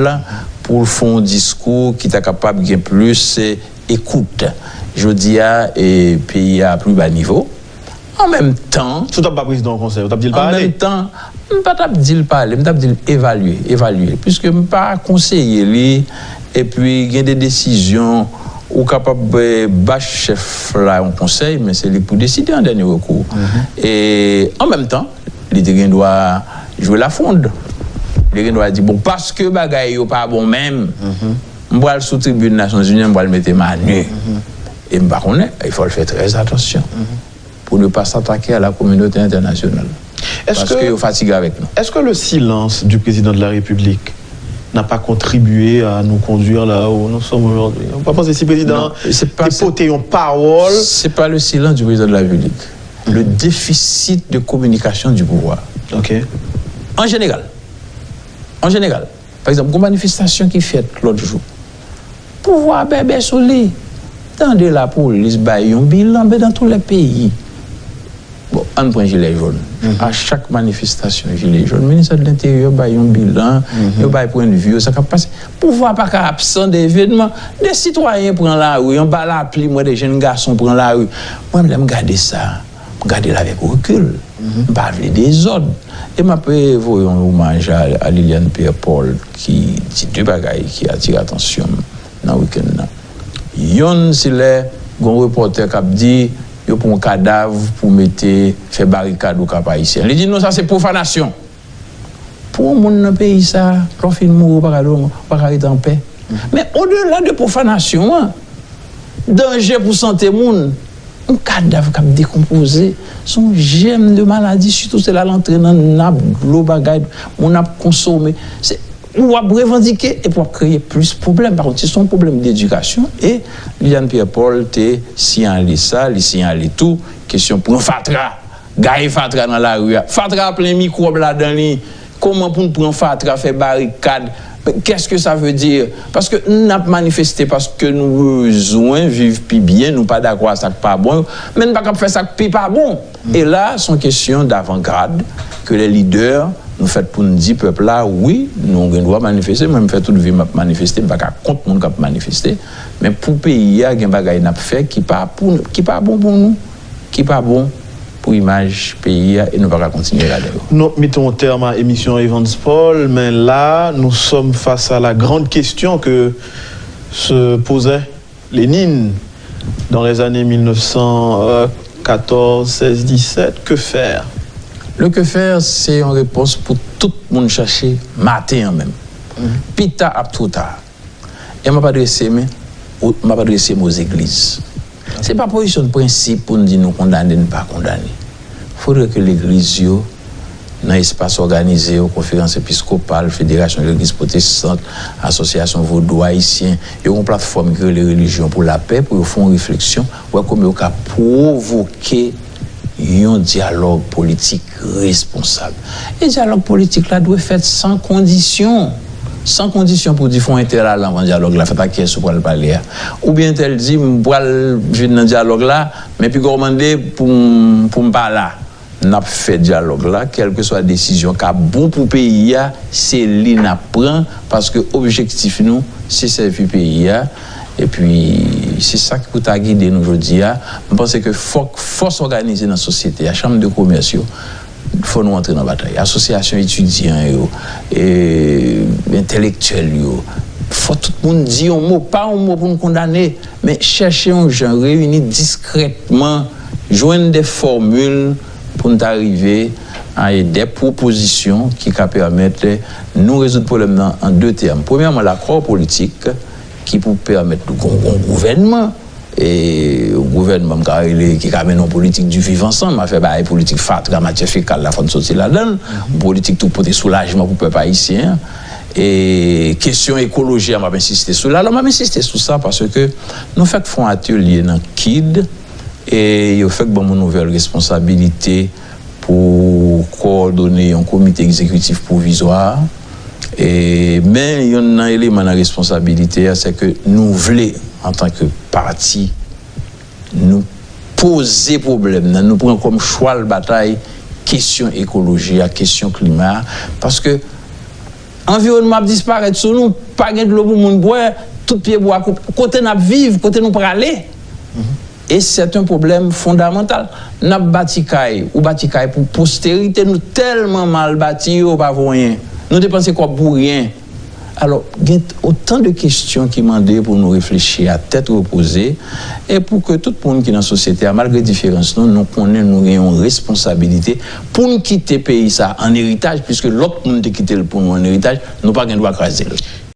pou l fè yon diskou ki ta kapab gen plis, e, ekout. Jodi a, e, peyi a a pli ba nivo. An menm tan, Si w t ap ba prezidan yon konsèy, ou t ap di l pa ale? An menm tan, m pa t ap di l pa ale, m t ap di l evalye, evalye. Piske m pa konseye li, epi gen de desizyon, ou kapab, eh, ba chèf la yon konsèy, men se li k pou deside an dènye rekou. E an menm tan, li te gen dwa jwe lafwond. Li te gen dwa di, bon, paske bagay yo pa bon menm, m pral sou tribin Nasyonzini, m pral mete m a nu. E m pa konnen, il faut l fè très attention pour ne pas s'attaquer à la communauté internationale. Est-ce Parce que yo fatige avèk nou. Est-ce que le silence du président de la République n'a pas contribué à nous conduire là où nous sommes aujourd'hui? Ou pa panse si prezidan an te pote yon pawòl? C'est pas le silence du président de la République. Le déficit de communication du pouvoir. Ok. An jeneral. An jeneral. Pa egzanp, gon manifestasyon ki fèt lòt jou. Pouvwa a bèbè sou li. Tande lapolis bay yon bilan, ben dans tous les pays. Bon, ann pran jilè jòn. A chak manifestasyon jilè jòn, minis de lenteryè bay yon bilan, yo bay pwennvi yo, sa k ap pase. Pouvwa pa ka absan de evènman. De sitwayen pran lari, anba lapli, m wè de jenn gason pran lari. Mwen, lè m gade sa, m gade l avèk rekil. M pa vle dezòd. E m ap, eh, voye yon omaj a, a Liliane Pierre Paul ki di de bagay ki atire atansyon m nan wikenn nan. Yonn, se lè gon repòtè k ap di yo pran yon kadav pou mete, fè barikad Okap Ayisyen. Li di, "Non, sa se pwofanasyon." Pou yon moun nan peyi sa, lè w fin mouri, ou pa ka dòmi, ou pa ka rete anpè. Men odela de pwofanasyon an, danje pou sante moun, yon kadav k ap dekonpoze, se yon jèm de maladi, sitou se la l antre nan nap dlo, bagay, moun ap konsome. Se, ou ap revandike epi w ap kreye plis pwoblèm. Pa kont, se yon pwoblèm dedikasyon. E Liliane Pierre Paul te siyale sa, li siyale tou kesyon pran fatra, gaye fatra nan lari a. Fatra a plen mikwòb ladan li. Kòman pou n pran fatra, fè barikad? Qu'est-ce que ça veut dire? Paske n ap manifeste paske nou bezwen viv pi byen, nou pa dakò a sa k pa bon, men n pa kab fè sa k pi pa bon. E la, se yon kesyon davangad ke lè lidè, nou fèt pou n di pèp la, wi, nou gen dwa manifeste, mwen m fè tout vi m ap manifeste, m pa ka kont moun k ap manifeste, men pou peyi a, gen bagay n ap fè ki pa pou, ki pa bon pou nou, ki pa bon pou imaj peyi a, e nou pa ka kontinye ladan yo. Nou mete yon tèm a emisyon Evans Paul, men la, nous sommes face à la grande question que se posait Lénine dans les années mille neuf cent quatorze, seize, dix-sept. Que faire? Le que faire, se yon repons pou tout moun chache maten an menm. Pita ap twò ta. E m ap adrese m, m ap adrese m o zegliz. Se pa pozisyon de prensip pou n di nou kondane, n pa kondane. Fodre ke legliz yo, nan espas òganize yo, konferans episkopal, federasyon legliz pwotestant, asosyasyon vodou ayisyen, yo gen yon platfòm ki rele Relijyon pou Lapè pou yo fè yon refleksyon, wè kòman yo ka pwovoke yon dyalòg politik responsab. E dyalòg politik la dwe fèt san kondisyon. San kondisyon pou di fò entèl al anvan dyalòg la fèt, ak kiyès ou pral pale a. Oubyen entèl di, "M pral vin nan dyalòg la, men piga w mande pou m, pou m pa la." N ap fè dyalòg la, kèlkeswa desizyon k ap bon pou peyi a, se li n ap pran, paske objektif nou, se sèvi peyi a. Epi, se sa ki pou ta gide nou jodi a. M panse ke fòk fòs òganize nan sosyete a, chanm de komès yo, fò nou antre nan batay. Asosyasyon etidyan yo, e, entèlektyèl yo, fò tout moun di yon mo, pa yon mo pou n kondane, men chèche yon jan reyini diskrètman, jwenn de fòmil pou n ta rive a de pwopozisyon ki ka pèmèt nou rezoud pwoblèm nan an de tèm. Premyèman, lakò politik ki pou pèmèt nou gon, gon gouvènman, e yon gouvènman m ka rele ki ka mennen yon politik du vivre ensemble, afè bagay politik fatra, matyè fekal la, fò n soti ladan l, yon politik tou pote soulajman pou pèp ayisyen an. E kesyon ekoloji a, m ap ensiste sou li. Alò, m ap ensiste sou sa paske nou fèk fè yon atelye nan kid, e yo fèk ban m yon nouvèl responsabilite pou kowòdone yon komite egzekitif pwovizwa. E, men, youn nan eleman nan responsabilite a, se ke nou vle, antanke pati, nou poze pwoblèm nan, nou pran kòm chwal batay kesyon ekoloji a, kesyon klima a, paske anviwònman ap disparèt sou nou, pa gen dlo pou moun bwè, tout pyebwa koupe. Kote n ap viv, kote nou prale? E c'est un problème fondamental. N ap bati kay, ou bati kay pou posterite, nou tèlman mal bati yo, pa vo anyen. Nou depanse kòb pou ryen. Alò, gen otan de kesyon ki mande pou nou reflechi a tèt repoze, e pou ke tout moun ki nan sosyete a, malgre diferans nou, nou konnen nou gen yon responsabilite pou n kite peyi sa an eritaj, piske lòt moun te kite l pou nou an eritaj, nou pa gen dwa kraze l.